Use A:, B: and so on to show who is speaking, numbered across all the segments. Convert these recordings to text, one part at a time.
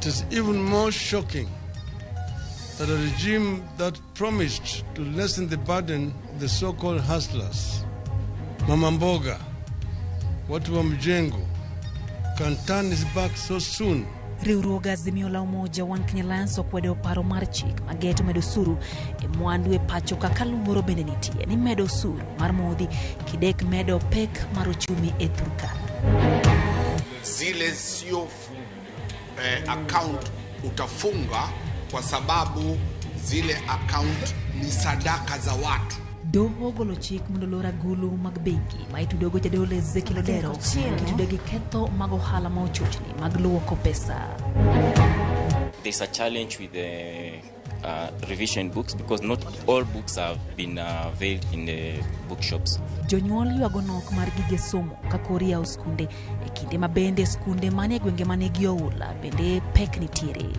A: It is even more shocking that a regime that promised to lessen the burden of the so-called hustlers, mama mboga, watu wa mjengo, can turn his back so soon.
B: Riwruog Azimio la Umoja One Kenya Alliance okwedo paro mar chik mageto medo osuru e mwandu e pacho kaka luoro bende nitie ni medo osuru mar modhi kidek medo pek mar uchumi e Turkana.
C: Zile sio account utafunga kwa sababu zile account ni sadaka za watu.
B: Doho ogolo chik mondo olor agulu mag bengi ma itudogo jadolo Ezekiel Odero kitude gi ketho mag ohala ma ochochni mag luoko pesa.
D: There's a challenge with the revision books because not all books have been availed in the bookshops.
B: Jonyuol ywago nok mar gige somo ka koro iyawo skunde e kinde ma bende skunde manie gwenge manigi oula bende pek nitiere.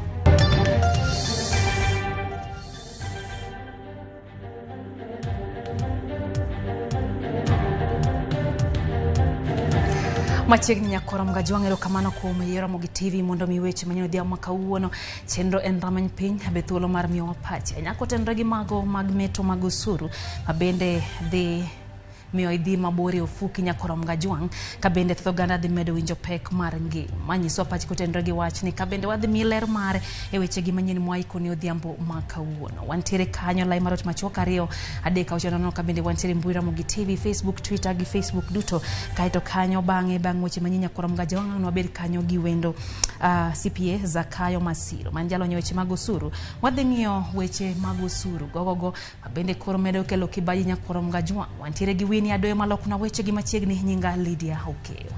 B: Machiegni nyakora Mgajwang', erokamano kuom yiero Ramogi TV mondo mi weche manyien odhiambo ma kawuono. Chenro en rameny piny, be thuolo mar miyowa pache. Nyako tenre gi mago mag meto mag osuru ma bende dhi miyo idhi mabor e ofuki nyakora Mgajwang', ka bende thoth oganda dhi medo winjo pek mar ngima. Nyiswa pachi kotenore gi wachni, ka bende wadhi miyi ler mare e wechegi manyien mwaikoni odhiambo ma kawuono. Wantiere kanyo lai mar ot machuok 2 3 6 0, ka bende wantiere mbui Ramogi TV, Facebook, Twitter gi Facebook duto. Kaeto kanyo bang'e bang' weche manyien nyakora Mgajwang' nwabed kanyo gi wendo CPA Zakayo Masiro man jalony e weche mag osuru. Wadhi ng'iyo weche mag osuru gogogo bende koro medo kelo kibaji nyakora Mgajwang'. Wantiere gi Winnie Adoyo malokna weche gi machiegni, nyinga Lydia Okeyo.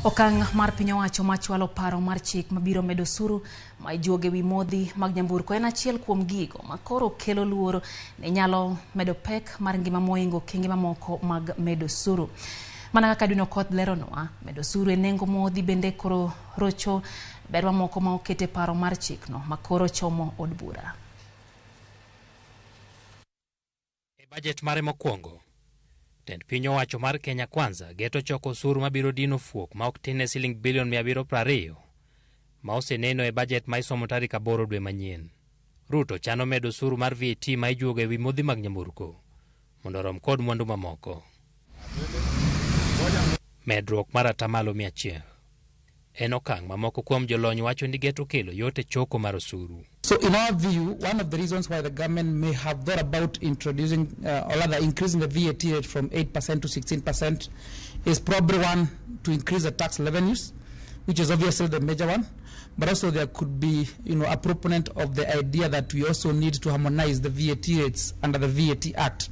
B: Okang' mar piny owacho machwalo paro mar chik mabiro medo osuru ma ijuogo e wi modhi mag nyamburko en achiel kuom gigo ma koro kelo luoro ne nyalo medo pek mar ngima mohingo okenge mamoko mag medo osuru. Mana kaka Edwin Okoth leronwa, medo osuru e nengo modhi bende koro rocho ber mamoko ma okete paro mar chikno ma koro chomo od bura.
E: E bajet mare mokwongo, tend piny owacho mar Kenya Kwanza geto choko osuru mabiro dino fuok ma ok tin ne siling bilion 720 ma oseneno e bajet ma isomo tarik 8 dwe manyien. Ruto chano medo osuru mar VAT ma ijuogo e wi modhi mag nyamburko mondo orom kod mwandu mamoko. Medruok mar atamalo 100 en okang' ma moko kuom jolony wacho ni geto kelo yot e choko mar osuru.
F: So in our view, one of the reasons why the government may have thought about introducing, or rather increasing the VAT rate from 8% to 16% is probably one, to increase the tax revenues, which is obviously the major one, but also there could be, a proponent of the idea that we also need to harmonize the VAT rates under the VAT Act.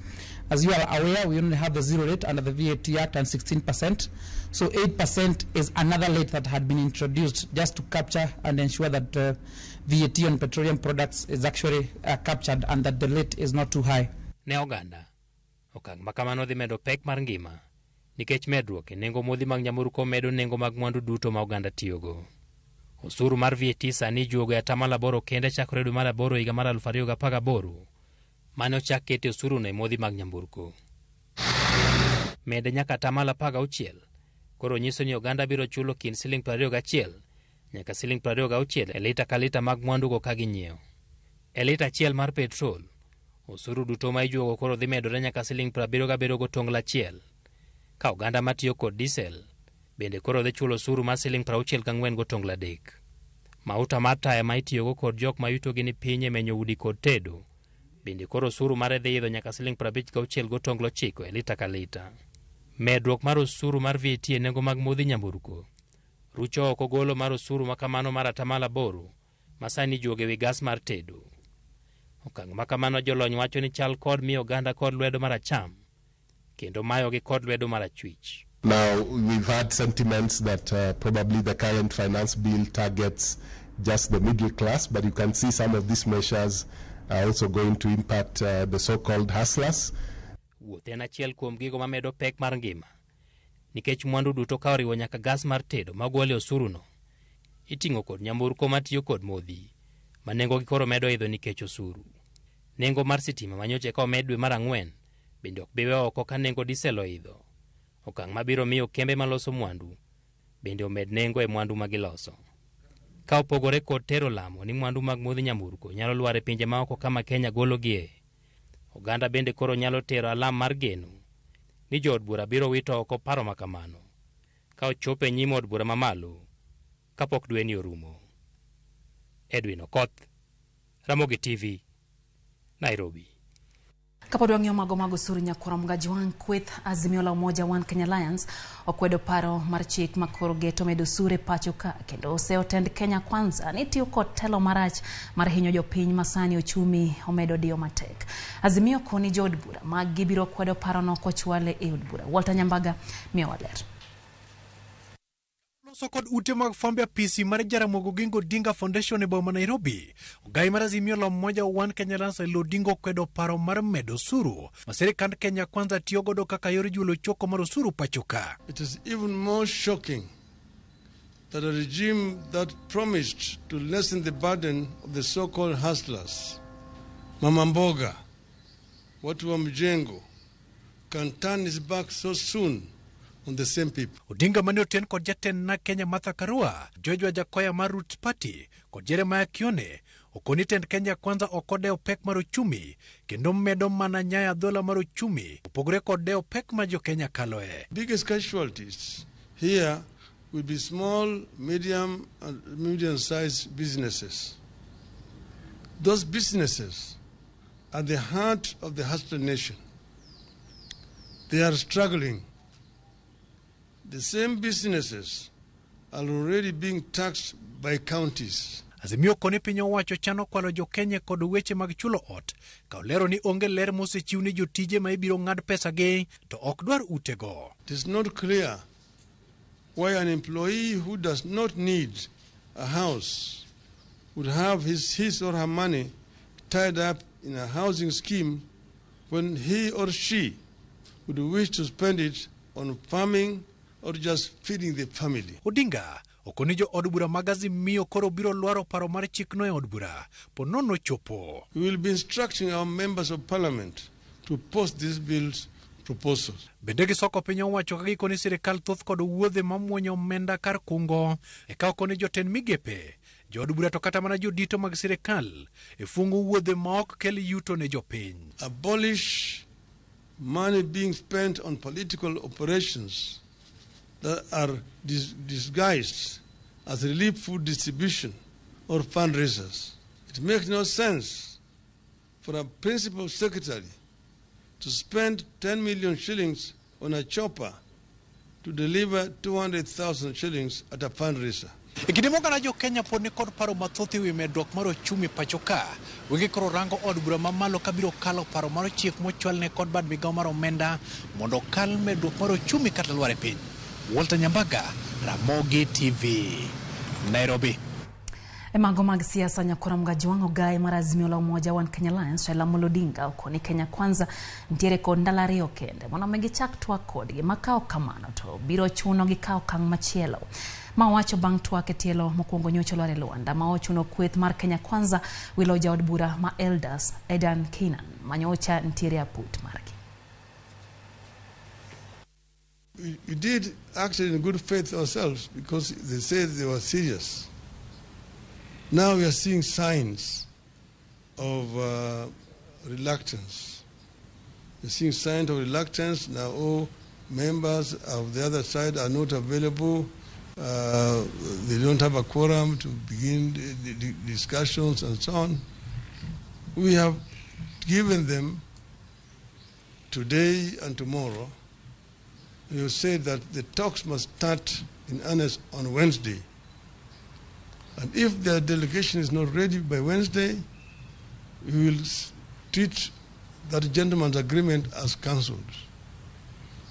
F: As you are aware, we only have the zero rate under the VAT Act and 16%. So 8% is another rate that had been introduced just to capture and ensure that VAT on petroleum products is actually captured and that the rate is not too high.
E: Ne oganda, okang' ma kamano dhi medo pek mar ngima nikech medruok e nengo modhi mag nyamburko medo nengo mag mwandu duto ma oganda tiyogo. Osuru mar VAT sani ijuogo e atamalo 8 kende chakore dwe mar 8 higa mar 2018 mane ochak kete osuruno e modhi mag nyamburko. Mede nyaka atamalo 16 koro nyiso ni oganda biro chulo kind siling 21 nyaka siling 26 e lita ka lita mag mwandugo ka ginyiewo. E lita achiel mar petrol, osuru duto ma ijuogo koro dhi medore nyaka siling 77.1, ka oganda matiyo kod diesel bende koro dhi chulo osuru mar siling 64.3. Mauta mar taya ma itiyogo kod jok ma yutogi ni piny e menyo udi kod tedo bende koro osuru mare dhi idho nyaka siling 56.9 e lita ka lita. Medruok mar osuru mar VAT e nengo mag modhi nyamburko rucho oko golo mar osuru ma kamano mar atamalo 8 ma sani ijuogo e wi gas mar tedo. Okang' ma kamano jolony wacho ni chal kod miyo oganda kod lwedo mar acham kendo mayogi kod lwedo mar achwich.
G: Now, we've had sentiments that probably the current finance bill targets just the middle class, but you can see some of these measures are also going to impact the so-called hustlers.
E: Wuoth en achiel kuom gigo mamedo pek mar ngima, nikech mwandu duto ka oriwo nyaka gas mar tedo magol e osuruno, iting'o kod nyamburko matiyo kod modhi, ma nengogi koro medo idho nikech osuru. Nengo mar sitima manyocha eka omed dwe mar 4 bende ok bi we oko ka nengo diesel oidho, okang' mabiro miyo kembe maloso mwandu bende omed nengo e mwandu ma giloso. Ka opogore kod tero lamo ni mwandu mag modhi nyamburko nyalo lwar e pinje maoko kama Kenya gologie. Oganda bende koro nyalo tero alam mar geno ni jood bura biro wito oko paro ma kamano ka ochopo e nyim od bura mamalo kapok dweni orumo. Edwin Okoth, Ramogi TV, Nairobi.
B: Kapod wang'iyo mago mag osuru nyakwara Mgajwang' kweth Azimio la Umoja One Kenya Alliance okwedo paro mar chik ma koro geto medo osuru e pacho ka kendo oseyo tend Kenya Kwanza ni tiyo kod telo marach mar hinyo jopiny ma sani ochumi omedo diyo matek. Azimio koni jood bura mag gibiro kwedo parono kochwale e od bura. Walter Nyambaga miyowa ler.
H: Loso kod ute mag fwambo e apisi mar Jaramogi Oginga Odinga Foundation e boma Nairobi. Ogai mar Azimio la Umoja One Kenya Alliance Raila Odinga okwedo paro mar medo osuru ma sirikand Kenya Kwanza tiyo godo kaka yor juolo choko mar osuru pacho ka.
A: It is even more shocking that a regime that promised to lessen the burden of the so-called hustlers, Mama Mboga, watu wa mjengo, can turn his back so soon on the same people.
H: Odinga mane oten kod jatend na Kenya Martha Karua, George Wajackoyah mar Roots Party kod Jeremiah Kioni okoni tend Kenya Kwanza ok odewo pek mar ochumi kendo medo mana nyayo adhola mar ochumi opogore kod dewo pek ma jo Kenya kaloe.
A: Biggest casualties here will be small, medium, and medium-sized businesses. Those businesses are the heart of the hustler nation. They are struggling. The same businesses are already being taxed by counties.
H: Azimio koni piny owacho chano kwalo jo Kenya kod weche mag chulo ot ka olero ni onge ler mosechiw ni jotije ma ibiro ng'ad pesagi to ok dwar utego.
A: It is not clear why an employee who does not need a house would have his or her money tied up in a housing scheme when he or she would wish to spend it on farming or just feeding the family.
H: Odinga okoni jo od bura mag Azimio koro biro lwaro paro mar chikno e od bura po nono chopo.
A: We will be instructing our members of parliament to post these bills proposals.
H: Bende gisoko piny owacho ka gikoni sirikal thoth kod wuodhe mamuonyo omenda kar kungo eka okoni jotend migepe jood bura to kata mana jodito mag sirikal e fungo wuodhe ma ok kel yuto ne jopiny.
A: Abolish money being spent on political operations that are disguised as relief food distribution or fundraisers. It makes no sense for a principal secretary to spend 10 million shillings on a chopper to deliver 200,000 shillings at a fundraiser.
H: E kinde moko jo Kenya pod ni kod paro mathoth ewi medruok mar ochumi pacho ka, wenge koro rango od bura mamalo kabiro kalo paro mar chik mochwalne kod bad migawo mar omenda mondo okal medruok mar ochumi kata lwar e piny. Walter Nyambaga, Ramogi TV, Nairobi.
B: E mago mag siasa nyakwara Mgajwang' ogaye mar Azimio la Umoja One Kenya Alliance Raila Amolo Odinga okoni Kenya Kwanza ntiere kod ndalo ariyo kende mondo mi gichak twak kodgi ma ka ok kamano to biro chuno gi kawo okang' machielo. Ma owacho bang' twak e tielo mokwongo nyocha olwar e Luanda ma ochuno kweth mar Kenya Kwanza wilo jaod bura ma Elders Adan Keynan manyocha ntiere aput margi.
A: We did act in good faith ourselves because they said they were serious. Now we are seeing signs of reluctance. We're seeing signs of reluctance. Now all members of the other side are not available. They don't have a quorum to begin the discussions and so on. We have given them today and tomorrow. We have said that the talks must start in earnest on Wednesday. And if their delegation is not ready by Wednesday, we will treat that gentleman's agreement as cancelled.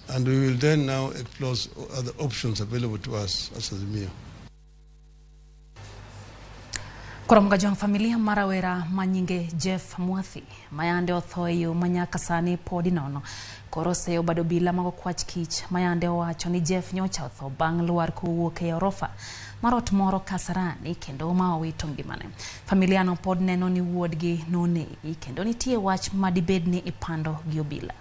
A: And we will then now explore other options available to us as Azimio.
B: Koro Mgajwang' familia mar rawera manyinge Jeff Mwathi mayande otho e yo manyaka sani podi nono. Koro oseyo bad obila mag okwach kich mayande owacho ni Jeff nyocha otho bang' lwar kowuok e orofa mar ot moro Kasarani kendo ma owito ngimane. Familia no pod neno ni wuodgi nonegi kendo nitie wach madibed ni ipando gi obila.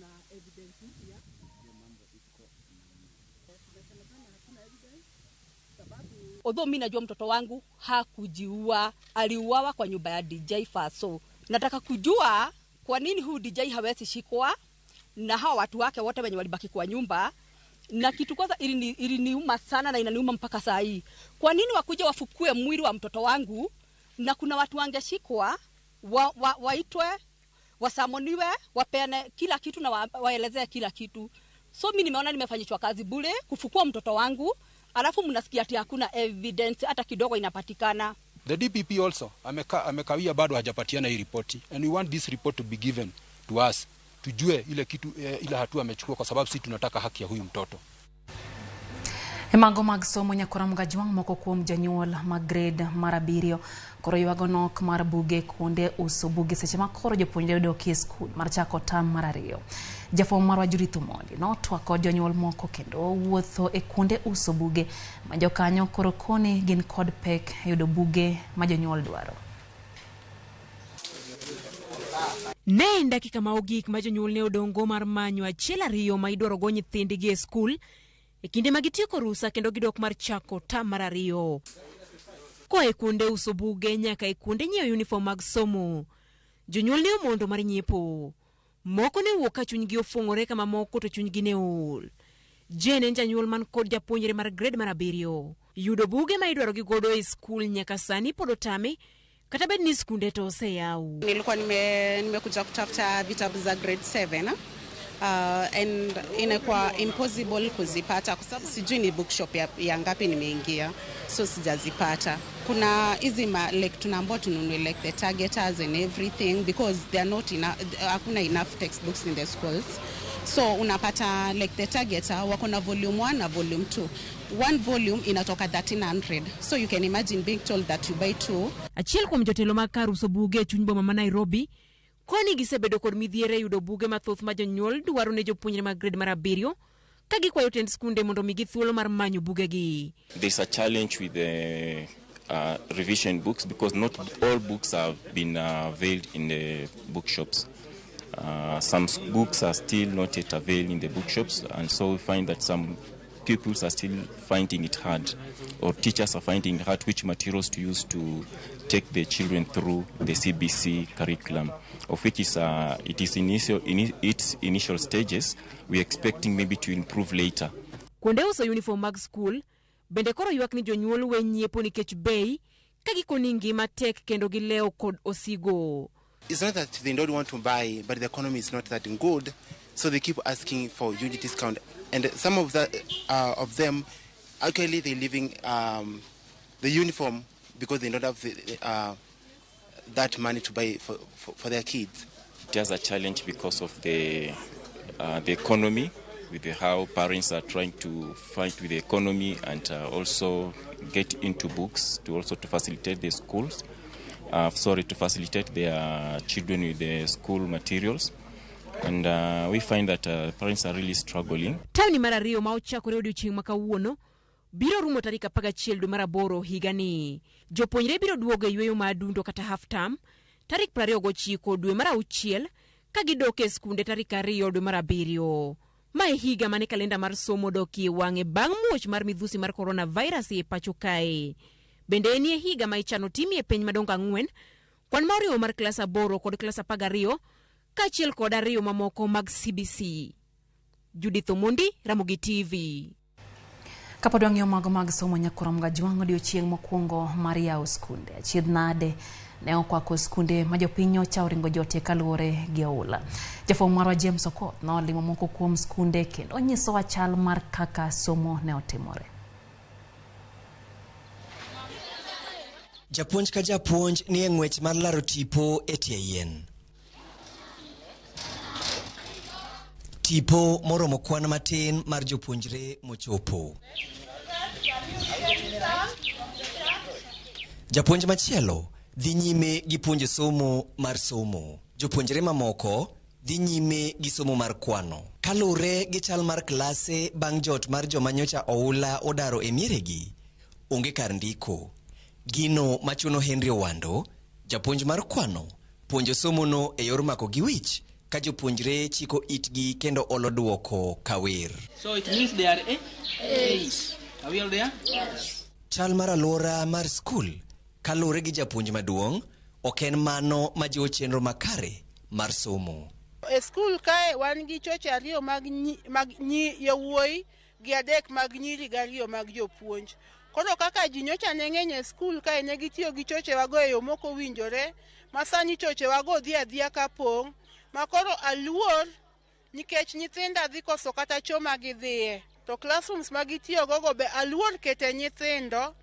I: Kuna evidence mpya.
J: Although mimi najua mtoto wangu hakujiua, aliuawa kwa nyumba ya DJ Faso. Nataka kujua kwa nini huyu DJ hawezi shikwa na hawa watu wake wote wenye walibaki kwa nyumba. Na kitu kwanza iliniuma sana na inaniuma mpaka saa hii. Kwa nini wakuja wafukue mwili wa mtoto wangu na kuna watu wangeshikwa waitwe, wasamoniwe, wapeane kila kitu na waelezee kila kitu. So mimi nimeona nimefanyishwa kazi bure kufukua mtoto wangu, alafu mnasikia ati hakuna evidence hata kidogo inapatikana.
K: The DPP also amekawia bado hajapatiana hii ripoti, and we want this report to be given to us. Tujue ile kitu ile hatua amechukua, kwa sababu sisi tunataka haki ya huyu mtoto.
B: E mago mag somo nyakora Mgajwang' moko kuom jonyuol mag grade mar 7 koro ywago nok mar buge kuonde uso buge seche ma koro jopuonjre odok e skul mar chako tam mar 2. Jafwambo marwa Judith Omondi notwak kod jonyuol moko kendo wuotho e kuonde uso buge ma jokanyo koro koni gin kod pek yudo buge ma jonyuol dwaro.
L: Ne en dakika ma ogik ma jonyuol ne odong'go mar manyo achiel ariyo ma idwarogo nyithindgi e skul e kinde ma gitieko rusa kendo gidok mar chako tam mar 2. Koa e kuonde uso buge nyaka e kuonde nyiewo uniform mag somo, jonyuol ne omondo mar nyiepo. Moko ne owuok ka chunygi ofung'ore ka mamoko to chunygi ne ool. Jane en janyuol man kod japuonjre mar grade mar 7. Yudo buge ma idwaro gi godo e skul nyaka sani pod otame, kata bed ni skunde to oseyaw.
M: Nilikuwa nimekuja kutafuta vitabu za grade 7. And inakuwa impossible kuzipata kwa sababu sijui ni bookshop ya ngapi nimeingia, so sijazipata. Kuna hizi like tunaambiwa tununue like the targeters and everything because they are not enough, hakuna enough textbooks in the schools. So unapata like the targeter wako na volume 1 na volume 2. One volume inatoka 1300. So you can imagine being told that you buy two.
L: Achiel kuom jotelo mag kar uso buge e chuny boma ma Nairobi koni gisebedo kod midhiero e yudo buge mathoth ma jonyuol dwaro ne jopuonjre mag grade mar 7 ka gikwayo tend skunde mondo omigi thuolo mar manyo bugegi.
D: There's a challenge with the revision books because not all books have been availed in the bookshops. Some books are still not yet available in the bookshops, and so we find that some pupils are still finding it hard, or teachers are finding it hard which materials to use to take the children through the CBC curriculum, of which is it is in its initial stages. We are expecting maybe to improve later.
L: Kuonde uso uniform mag skul bende koro ywak ni jonyuol we nyiepo nikech bei ka gikoni ngima tek kendo gilewo kod osigo.
N: It's not that they don't want to buy, but the economy is not that good, so they keep asking for huge discount. And some of the of them, actually, they're leaving the uniform because they don't have that money to buy for their kids.
D: It has a challenge because of the economy, with how parents are trying to fight with the economy and also get into books to also to facilitate the schools. To facilitate their children with the school materials. And we find that parents are really struggling.
L: Tawni mar 2 ma ochakore odiochieng' ma kawuono biro rumo tarik 11 dwe mar 8 higani. Jopuonjre biro duogo e yweyo ma adundo kata half term tarik 29 dwe mar 6 ka gidok e skunde tarik 2 dwe mar 7. Ma e higa mane kalenda mar somo dokie wang'e bang' muoch mar midhusi mar coronavirus e pacho kae. Bende enie higa ma ichano timie penj madongo 4, kwan ma oriwo mar klas 8 kod klas 12 kaachiel kod 2 mamoko mag CBC. Judith Omondi, Ramogi TV.
B: Kapod wang'iyo mago mag somo nyakora Mgajwang' odiochieng' mokwongo mar yawo skunde. Achiedh nade ne okwako skunde ma jopiny nyocha oringo jotie kaluwore gi oula. Jafwambo marwa James Okoth nolimo moko kuom skunde kendo onyisowa chal mar kaka somo ne otimore.
O: Japuonj ka japuonj ni e ng'wech mar laro tipo e tie yien. Tipo moromo kwan matin mar jopuonjre mochopo. Japuonj machielo dhi nyime gi puonjo somo mar somo. Jopuonjre mamoko dhi nyime gi somo mar kwano. Kaluwore gi chal mar klase bang' jot mar joma nyocha oula odaro e mieregi, onge kar ndiko. Gino machuno Henry Owando, japuonj mar kwano, puonjo somono e yor mako gi wich ka jopuonjre chiko itgi kendo olo duoko ka wer.
I: So it means they are 8. Are we all there? Yes.
O: Chal mar alwora mar skul kaluwore gi japuonj maduong' ok en mano majiwo chenro makare mar somo.
P: E skul kae wan gi choche 2 mag nyi yawuoyi gi 3 mag nyiri gi 2 mag jopuonj. Koro kaka ji nyocha ne ng'eny e skul kae ne gitiyo gi chochewago e yo mok owinjore, ma sani chochewago dhi adhiya ka pong', ma koro aluor nikech nyithinda dhi koso kata cho ma gidhiye. To classrooms ma gitiyogo be aluor kete nyithindo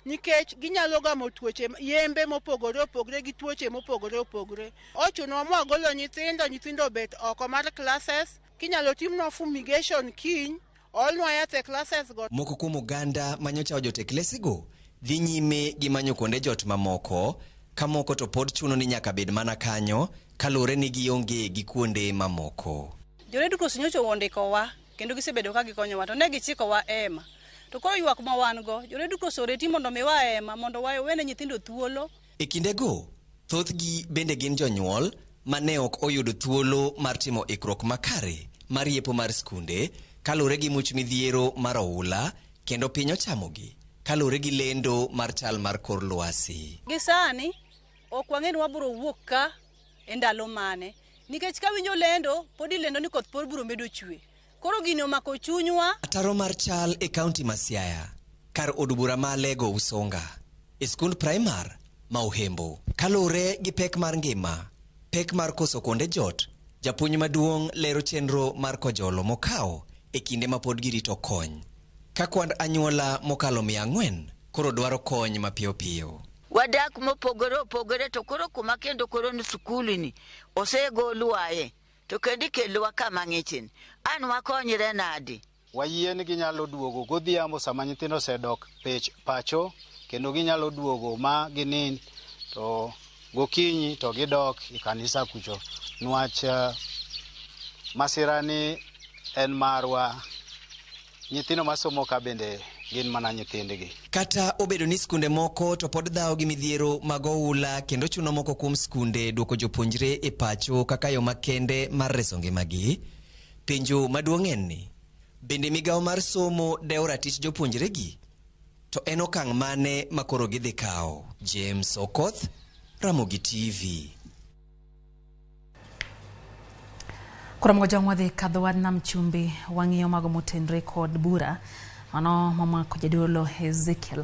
P: nikech ginyalo gamo tuoche yembe mopogore opogore gi tuoche mopogore opogore. Ochunowa mwagolo nyithindo, nyithindo obet oko mar classes, kinyalo timnwa fumigation kiny, oolnwa yath e classes go.
O: Moko kuom oganda manyocha ojot e klesego dhi nyime gi manyo kuonde jot mamoko, ka moko to pod chuno ni nyaka bed mana kanyo kaluwore ni gionge gi kuonde mamoko.
Q: Jo Red Cross nyocha ondikowa kendo gisebedo ka gikonyowa to ne gichikowa ema. To koro ywak ma wan go, jo Red Cross oreti mondo miwa ema mondo wawene nyithindo thuolo.
O: E kindego, thothgi bende gin jonyuol ma ne ok oyudo thuolo mar timo ikruok makare mar yepo mar skunde kaluwore gi much midhiero mar oula kendo piny ochamogi kaluwore gi lendo mar chal mar kor lwasi.
Q: Gi sani ok wang'e ni wabiro wuok ka e ndalo mane nikech ka winjo lendo pod ilendo ni koth pod biro medo chwe. Koro gini omako chunywa.
O: Ataro mar chal e kaunti ma Siaya kar od bura ma Alego Usonga e skund primar ma Uhembo kaluwore gi pek mar ngima, pek mar koso kuonde jot, japuonj maduong' lero chenro mar kojolo mokawo e kinde ma pod girito kony. Ka kwand anyuola mokalo 400 koro dwaro kony mapiyo piyo.
R: Wadak mopogore opogore to koro kuma kendo koro ni sukul ni osegolwae to kendo ikelowa kama ng'ichni. An wakonyre nadi?
S: Wayie ni ginyalo duogo godhiambo sama nyithindo osedok pacho kendo ginyalo duogo ma ginind to gokinyi to gidok e kanisa kucho nwach masira ni en marwa. Nyithindo masomo ka bende gin mana nyithindgi.
O: Kata obedo ni skunde moko to pod dhawo gi midhiero mag oula kendo chuno moko kuom skunde duoko jopuonjre e pacho kaka yo makende mar reso ngimagi, penjo maduong' en ni bende migawo mar somo dewo ratich jopuonjregi? To en okang' mane ma koro gidhi kawo? James Okoth, Ramogi TV.
B: Koro jong wadhi kadho wad nam chumbi wang'iyo mago motenre kod bura mano mamako jadolo Ezekiel.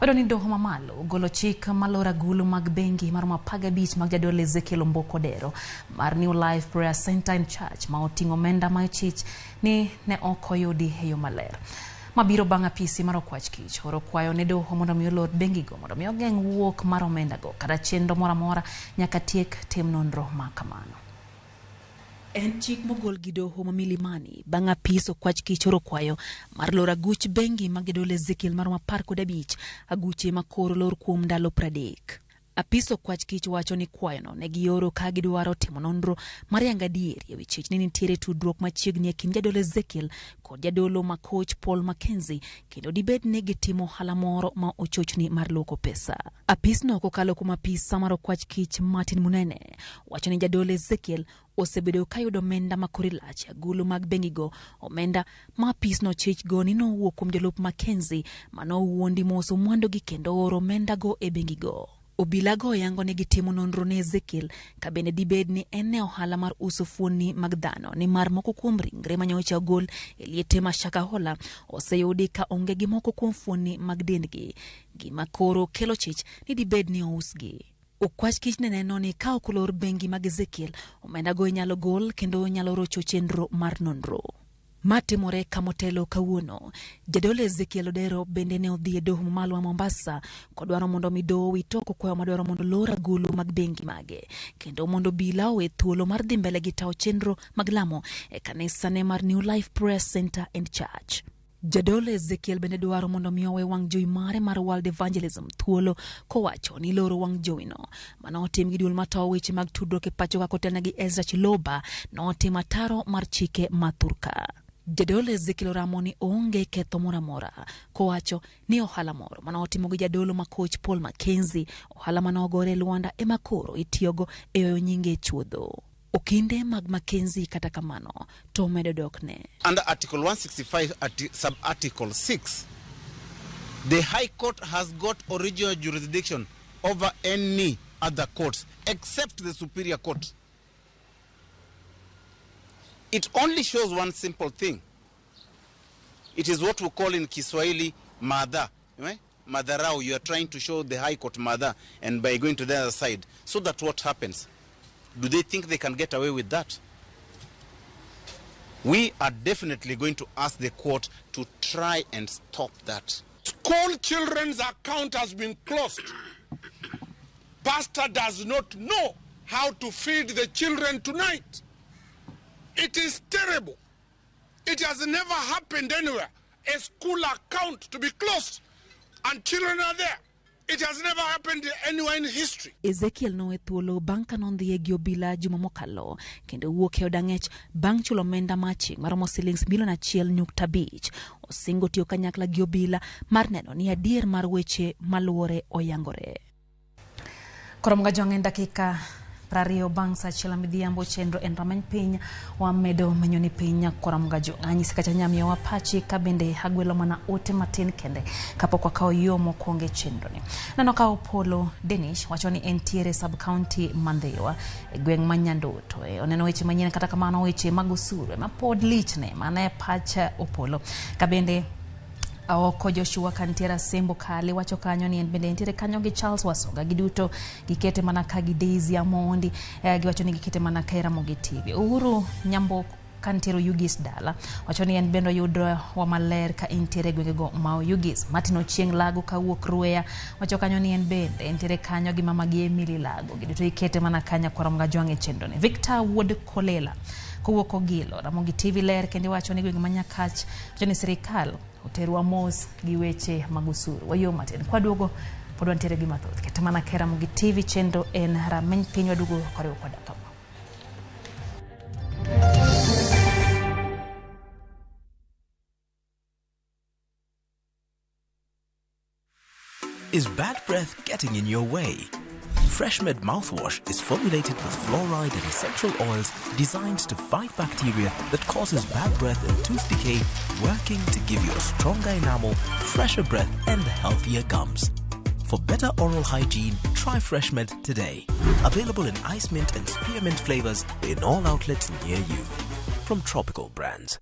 B: Wayudo ni doho mamalo ogolo chik maloro agulu mag bengi maromo 15 mag jadolo Ezekiel Omboko Odero mar New Life Prayer Center and Church ma oting'o omenda ma ochich ni ne ok oyudi e yo maler. Mabiro bang' apisi mar Okwach Kich oro kwayo ne doho mondo mi olor bengigo mondo mi ogeng' wuok mar omendago kata chenro moro amora nyaka tiek tim nonro ma kamano. En chik mogol gi doho ma Milimani bang' apis Okwach Kich oro kwayo mar loro aguch bengi mag jadolo Ezekiel maromo 15, aguche ma koro lor kuom ndalo 30. Apis Okwach Kich wacho ni kwayono ne gioro ka gidwaro timo nonro mar yango adieri ewi chich ni nitiere tudruok machiegni e kind jadolo Ezekiel kod jadolo ma koch Paul Mackenzie kendo dibed ni gitimo ohala moro ma ochochni mar luoko pesa. Apisno kokalo kuom apisa mar Okwach Kich Martin Munene wacho ni jadolo Ezekiel osebedo kayudo omenda ma kore lach e agulu mag bengigo, omenda ma apisno chich go ni nowuok kuom jolup Mackenzie manowuondi moso mwandugi kendo oro omendago e bengigo. Obilago yango ni gitimo nonro ne Ezekiel ka bende dibed ni en e ohala mar uso fuonni mag dhano nimar moko kuom ringre manyocha ogol e liete ma Shakahola oseyudi ka onge gi moko kuom fuonni mag dendgi, gima koro kelo chich ni dibed ni ousgi. Okwach Kich ne neno ni ka ok olor bengi mag Ezekiel, omendago inyalo gol kendo nyalo rocho chenro mar nonro. Ma timore kamotelo kawuono. Jadolo Ezekiel Odero bende ne odhi e doho mamalo ma Mombasa kodwaro mondo mi doho owit oko kwayo madwaro mondo olor agulu mag bengi mage kendo mondo obila owe thuolo mar dhi mbele gi tawo chenro mag lamo e kanisane mar New Life Prayer Center and Church. Jadolo Ezekiel bende dwaro mondo mi owe wang' jowi mare mar World Evangelism thuolo kowacho ni loro wang' jowino manotim gi duol matawo weche mag tudruok e pacho kaka otelne gi Ezra Chiloba notim ataro mar chike ma thurka. Jadolo Ezekiel oramo ni oonge ketho moro amora kowacho ni ohala moro manotimo gi jadolo ma koch Paul Mackenzie, ohala manogore e Luanda ema koro itiyogo e oyo nyinge e chuodho. Okinde mag Mackenzie kata kamano to omedo dokne.
T: Under Article 165, Sub Article 6, the High Court has got original jurisdiction over any other courts except the Superior Court. It only shows one simple thing. It is what we call in Kiswahili madha. Eh? Madharau. You are trying to show the High Court madha, and by going to the other side. So that what happens? Do they think they can get away with that? We are definitely going to ask the court to try and stop that.
C: School children's account has been closed. Pastor does not know how to feed the children tonight. It is terrible. It has never happened anywhere. A school account to be closed and children are there. It has never happened anywhere in history.
B: Ezekiel nowe thuolo bang' ka nondhiye gi obila juma mokalo kendo wuok e od ang'ech bang' chulo omenda maching' maromo silings milion 1.5. Osingo tiyo kanyakla gi obila mar neno ni adier mar weche maluwore oyangore. Koro mga en dakika 20 bang' sa achiel midhiambo chenro en rameny piny wamedo menyo ni piny koro mga anyisi kacha nyamiyo pachi ka bende agwelo mana ote matin kende kapok wakawo yo mokwongo e chenro ni. Neno ka Opolo Danish wacho ni entiere sub county Mandhiwa e gweng' ma Nyanduto. Oneno weche manyien kata kamano weche mag osuru ma pod lichne mana e pach Opolo. Ka bende Aoko Joshua kantiere Asembo Kale wacho kanyo ni en bende entiere kanyo gi Charles Wasoga giduto gikete mana ka gi Daisy Amondi giwacho ni gikete mana ka Ramogi TV. Uhuru Nyambo kantiere Oyugis dala wacho ni en bende oyudo wa maler ka entiere gwengego ma Oyugis. Martin Ochieng Lago kawuok Rueya wacho kanyo ni en bende entiere kanyo gi mama gi Emily Lago giduto gikete mana kanya kwa Ramogi Jwang' e chenro ni. Victor Wuod Kolela kowuok Ogilo Ramogi TV ler kendo wacho ni gwenge ma Nyakach wacho ni sirikal oterwa mos gi weche mag osuru. Wayo matin kwaduogo pod wantiere gi mathoth. Ket mana ka Ramogi TV chenro en rameny piny waduogo koriwo koda kama.
U: Is bad breath getting in your way? FreshMed mouthwash is formulated with fluoride and essential oils designed to fight bacteria that causes bad breath and tooth decay, working to give you a stronger enamel, fresher breath, and healthier gums. For better oral hygiene, try FreshMed today. Available in ice mint and spearmint flavors in all outlets near you. From Tropical Brands.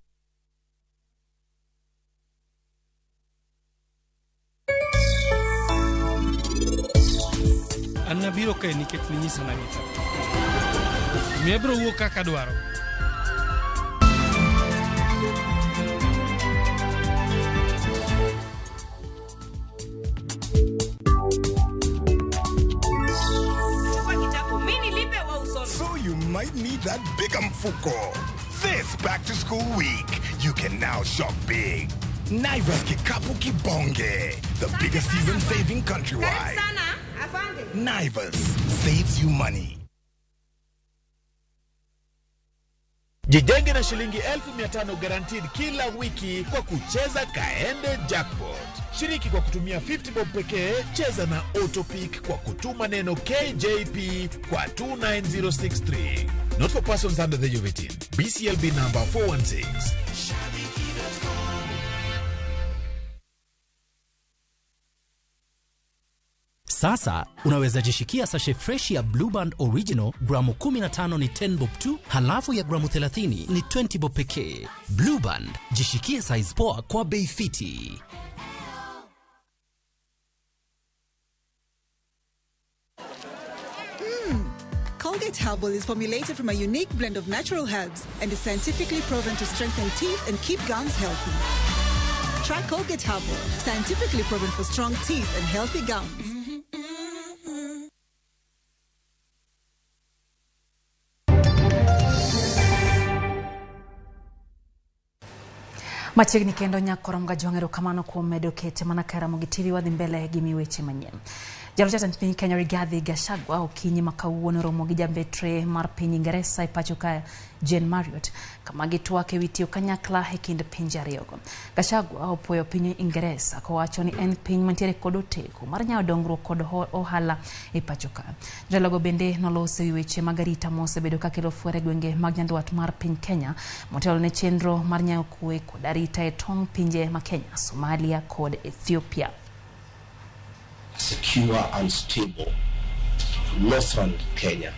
V: An nabiro kae nikech ninyisa nang'ita. Omiyo abiro wuok kaka adwaro.
W: So you might need that bigger mfuko. This back to school week, you can now shop big. Naivas Kikapu Kibonge, the biggest season saving countrywide. Naivas saves you money.
X: Jijenge na shilingi 1500 guaranteed kila wiki kwa kucheza Kaende Jackpot. Shiriki kwa kutumia 50 bob pekee, cheza na Autopick kwa kutuma neno KJP kwa 29063. Not for persons under the age of 18. BCLB number 416.
Y: Sasa unaweza jishikia sachet fresh ya Blue Band Original gramu 15 ni 10 bob tu, halafu ya gramu 30 ni 20 bob pekee. Blue Band, jishikie size poa kwa bei fiti.
Z: Colgate Herbal is formulated from a unique blend of natural herbs and is scientifically proven to strengthen teeth and keep gums healthy. Try Colgate Herbal, scientifically proven for strong teeth and healthy gums.
B: Machiegni kendo nyakoro mga jwang' erokamano kuom medo kete mana ka Ramogi TV wadhi mbele gi miweche manyien. Jalup jatend piny Kenya Rigathi Gachagua okinyi ma kawuono romo gi jambetre mar piny Ingeresa e pacho ka Jane Marriott kama gitwak ewi tiyo kanyakla e kind pinje ariyogo. Gachagua opuoyo piny Ingeresa kowacho ni en piny mantiere kod oteku mar nyayo dongruok kod ohala e pacho ka. Jatelogo bende noloso ewi weche mag arita mosebedo kakelo fwere e gwenge mag nyandwat mar piny Kenya motelo ne chenro mar nyayo kwe kod arita e tong' pinje ma Kenya, Somalia kod Ethiopia.
A: Secure and stable northern Kenya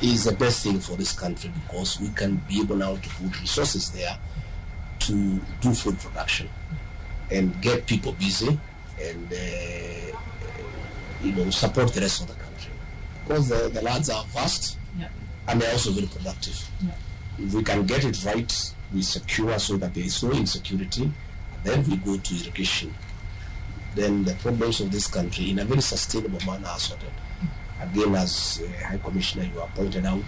A: is the best thing for this country because we can be able now to put resources there to do food production and get people busy and support the rest of the country because the lands are vast.
E: Yeah.
A: And they're also very productive.
E: Yeah.
A: If we can get it right, we secure so that there is no insecurity, and then we go to irrigation. Then the problems of this country in a very sustainable manner are sorted. Again, as High Commissioner, you have pointed out,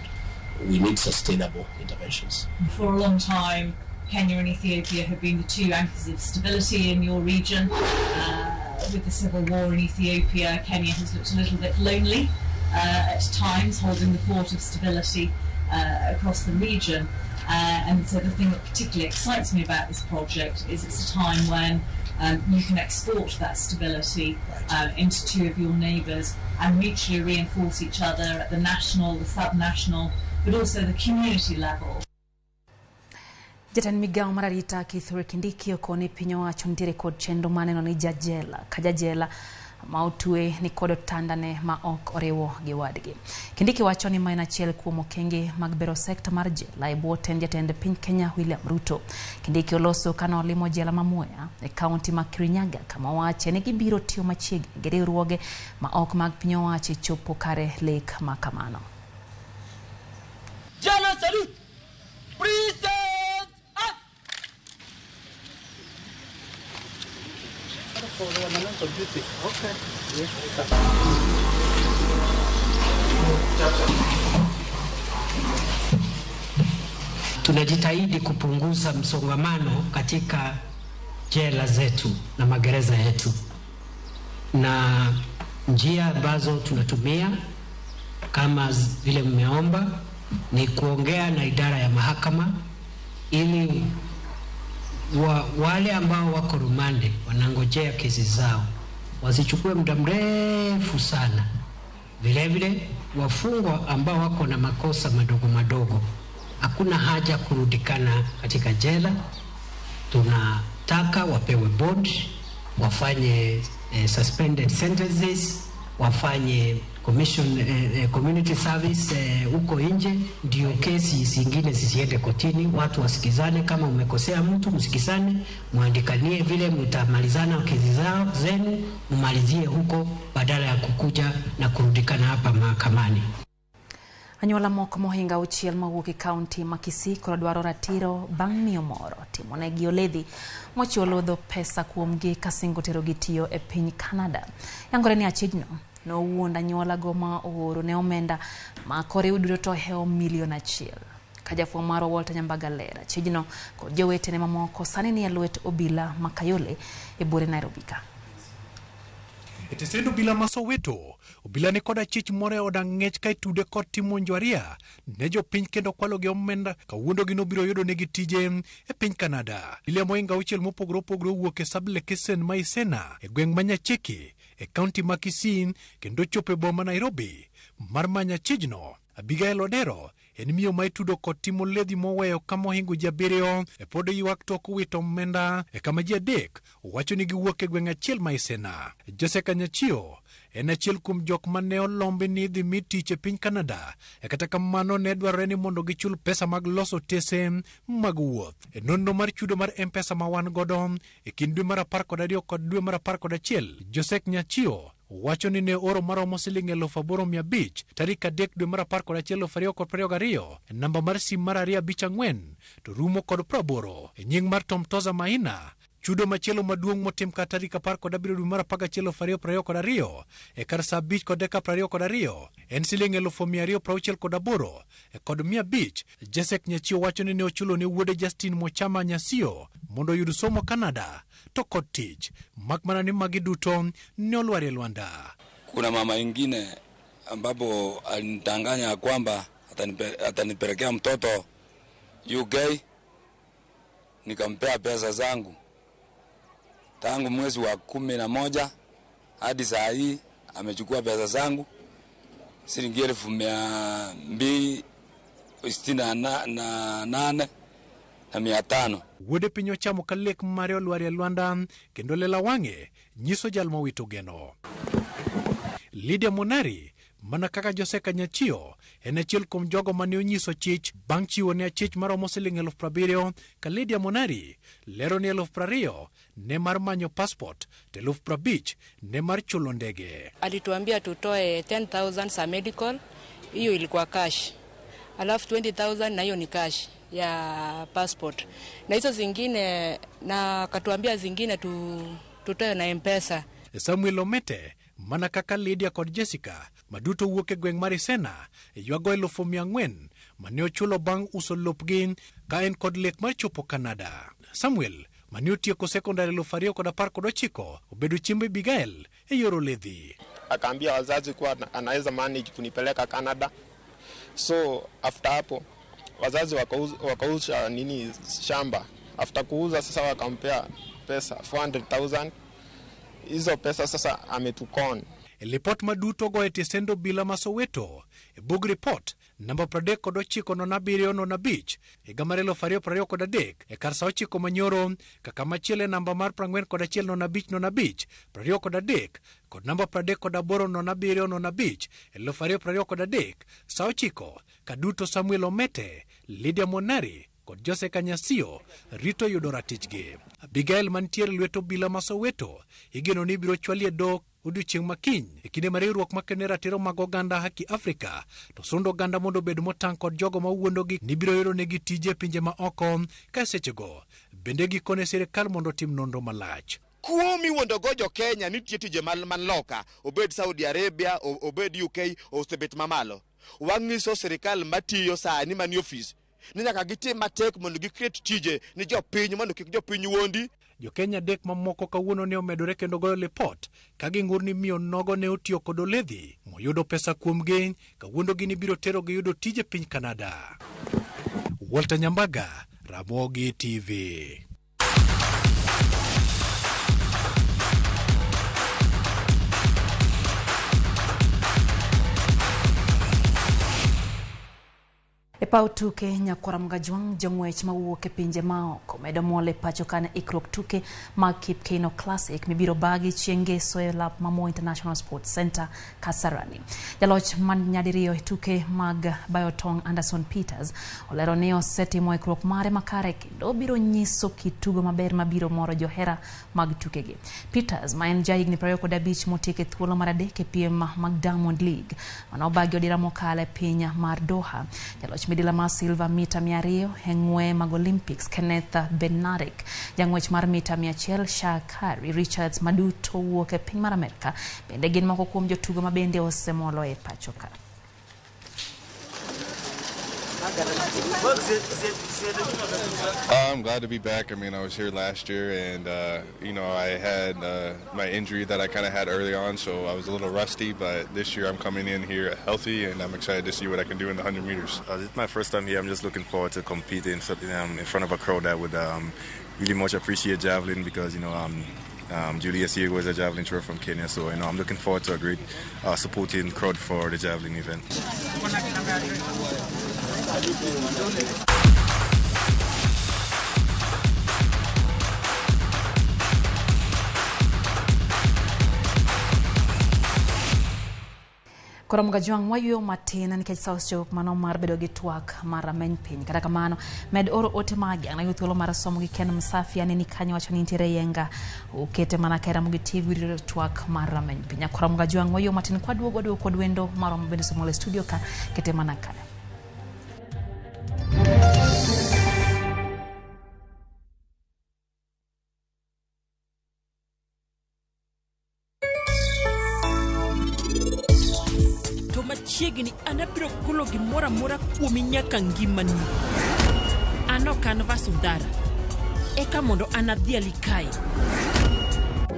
A: we need sustainable interventions.
E: For a long time, Kenya and Ethiopia have been the two anchors of stability in your region. With the civil war in Ethiopia, Kenya has looked a little bit lonely at times, holding the fort of stability across the region. And so the thing that particularly excites me about this project is it's a time when you can export that stability into two of your neighbours and mutually reinforce each other at the national, the sub-national, but also the community level.
B: Jatend migawo mar arita Kithure Kindiki okone piny owacho nitiere kod chenro mar neno ni jajela ka jajela ma otwe ni kod otandane ma ok oriwo gi wadgi. Kindiki wacho ni ma en achiel kuom okenge mag bero sekta mar jela e bwo tend jatend piny Kenya William Ruto. Kindiki oloso kane olimo jela ma Mwea e kaunti ma Kirinyaga kama owache ni gibiro tiyo machiegni gi riwruoge ma ok mag piny owacho e chopo kare lek ma kamano.
I: Jela salute! Present up!
F: Tunajitahidi kupunguza msongamano katika jela zetu na magereza yetu, na njia ambazo tunatumia kama vile mmeomba ni kuongea na idara ya mahakama ili wale ambao wako rumande wanangojea kesi zao wasichukue muda mrefu sana. Vile vile wafungwa ambao wako na makosa madogo madogo, hakuna haja kurudikana katika jela. Tunataka wapewe bond, wafanye suspended sentences, wafanye commission, community service huko nje, ndio kesi zingine zisiende kotini. Watu wasikizane, kama umekosea mtu msikizane, muandikanie vile mtamalizana kesi zao zenu, mumalizie huko badala ya kukuja na kurudikana hapa mahakamani.
B: Anyuola moko mohinga auchiel mawuok e kaunti ma Kisii koro dwaro ratiro bang' miyo moro timonegi oledhi mochiwo lodho pesa kuomgi kasingo terogi tiyo e piny Canada. Yangore ni achijno nowuondo anyuolago ma ooro ne omenda ma koriw duto to hewo milion 1. Ka jafwambo marwa Walter Nyambaga lera, achijno kod jowetene mamoko sani ni e lwet obila ma Kayole e buore Nairobi ka.
G: E tesend obila ma Soweto, obila ni kod achich moro e od ang'ech ka itude kod timo njuaria ne jopiny kendo kwalo gi omenda kawuondogi nobiro yudo negi tije e piny Canada. Obila mohingo auchiel mopogore opogore owuok e sub-location ma Isena e gweng' ma Nyacheke e kaunti ma Kisii kendo chopo e boma Nairobi mar manyo achijno. Abigail Odero en miyo ma itudo kod timo ledhi moweyo kama ohingo ji 7 e pod ywak tok wito omenda e kama ji 3 wacho ni giwuok e gweng' achiel ma Isena. Jose Kanyachio en achiel kuom jok mane olombi ni dhi mi tich e piny Canada, e kata kamano ne dwarore ni mondo gichul pesa mag loso tese mag wuoth. E nonro mar chudo mar M-Pesa ma wan godo e kind dwe mar 12 kod dwe mar 11, Jose Nyachio wacho ni ne oro maromo siling 8,500 tarik 3 dwe mar 11 2022 e namba mar sim mar 254 to rumo kod 80 e nying mar Tom Toza Maina. Chudo machielo maduong' motim ka tarik 17 dwe mar 11 2022 e kar saa 5:22 en siling 268,500. Jesek Nyachio wacho ni ne ochulo ne wuode Justin Mochama Nyasio mondo oyud somo Canada to kod tich, mak mana ni magi duto ne olwar e lwanda.
D: Kuna mama ingine ambapo alinitanganya kwamba atanipelekea mtoto UK, nikampea pesa zangu tangu mwezi wa 11 hadi saa hii amechukua pesa zangu shilingi 268,500.
G: Wuode piny ochamo ka lek mare olwar e lwanda kendo lela wang'e nyiso jal mowito geno. Lydia Monari, mana kaka Joseka Nyachio, en achiel kuom jogo mane onyiso chich bang' chiwo ne achich maromo siling 70,000 ka Lydia Monari lero ni 20,000 ne mar manyo passport to 50,000 ne mar chulo ndege.
H: Alituambia tutoe 10,000 za medical, hiyo ilikuwa cash. Alafu 20,000 na hiyo ni cash ya passport. Na hizo zingine na akatuambia zingine tutoe na M-Pesa.
G: Samuel Omete, mana kaka Lydia kod Jessica maduto wuok e gweng' mar Isena ywago 400,000 mane ochulo bang' uso lopgi ka en kod lek mar chopo Canada. Samuel mane otieko sekondari 2019 obedo chiemb Abigail e yor oledhi.
J: Akaambia wazazi kuwa anaweza manage kunipeleka Canada. So after hapo wazazi wakauza nini shamba. After kuuza sasa wakampea pesa 400,000. Hizo pesa sasa ametukon.
G: Lipot maduto go e tisendo bila ma Soweto e bug report namba 3997 higa mar 2023 e kar saa 9 manyoro kaka machielo e namba mar 4105 23 kod namba 3807 2023 saa 9 kaduto Samuel Omete, Lydia Monari kod Jose Kanyasio rito yudo ratichgi. Abigail mantiere lwet obila ma Soweto igeno ni biro chwalie dok odiochieng' makiny e kinde ma riwruok makene ratiro mag oganda Haki Afrika to sundo oganda mondo obed motang' kod jogo ma wuondogi ni biro yudo negi tije e pinje ma oko ka sechego bende gikone sirikal mondo otim nonro malach.
K: Kuo miwuondogo jo Kenya nitie tije man loka, obed Saudi Arabia, obed UK, osebet mamalo. Wang'iso sirikal matiyo sani manie ofis ni nyaka gitim matek mondo gikret tije ni jopiny mondo kik jopiny wuondi.
G: Jo-Kenya adek mamoko kawuono ne omedore kendo goyo lipot ka ging'ur ni miyo nogo ne otiyo kod oledhi moyudo pesa kuomgi kawuondogi ni biro terogi yudo tije piny Canada. Walter Nyambaga, Ramogi TV.
B: E paw tuke nyakwara Mgajwang' jong'wech mawuok e pinje maoko medo mol e pacho kane ikruok tuke mag Kip Keino Classic mibiro bagi chieng' ngeso e lap ma Moi International Sports Center Kasarani. Jaloch man nyadiriyo e tuke mag bayo tong' Anderson Peters olero ni osetimo ikruok mare makare kendo obiro nyiso kit tugo maber mabiro moro johera mag tukegi. Peters ma en jahigni 25 motiek e thuolo mar 3 e piem mag Diamond League manobagi odira mokalo e piny mar Doha. Jaloch midila mar silver mita 200 e ng'we mag Olympics Kenneth Bednarek, jang'wech mar mita 100 Shakari Richards maduto wuok e piny mar Amerka bende gin moko kuom jotugo ma bende osemolo e pacho ka.
M: I'm glad to be back. I mean, I was here last year, and you know, I had my injury that I kind of had early on, so I was a little rusty. But this year, I'm coming in here healthy, and I'm excited to see what I can do in the 100 meters.
N: This is my first time here. I'm just looking forward to competing in front of a crowd that would really much appreciate javelin because, you know, Julius Yego is a javelin thrower from Kenya, so you know, I'm looking forward to a great supporting crowd for the javelin event.
B: Koro Mgajwang' wayueyo matin nikech sa osechopo mano mar bedo gi twak mar rameny piny. Kata kamano, med oro ote magi an ayudo thuolo mar somo gi Ken Msafi aneni kanyo wacho ni nitiere yenga okete mana ka Ramogi TV rito twak mar rameny piny. Koro Mgajwang' wayueyo matin kwaduogo waduogo kod wendo marwa mabende somo e studio ka kete mana kae.
L: machiegni an abiro golo gimoro amora kuomi nyaka ngimani. An ok an Vasundara. Eka mondo an adhiali kae.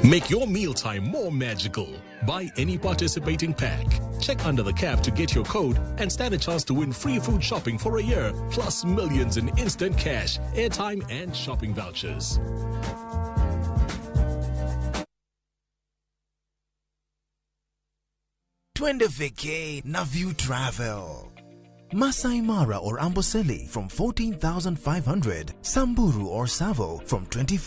O: Make your mealtime more magical. Buy any participating pack. Check under the cap to get your code and stand a chance to win free food shopping for a year, plus millions in instant cash, airtime, and shopping vouchers.
U: Twende vacay na View Travel. Masai Mara or Amboseli from 14,500, Samburu or Savo from 24.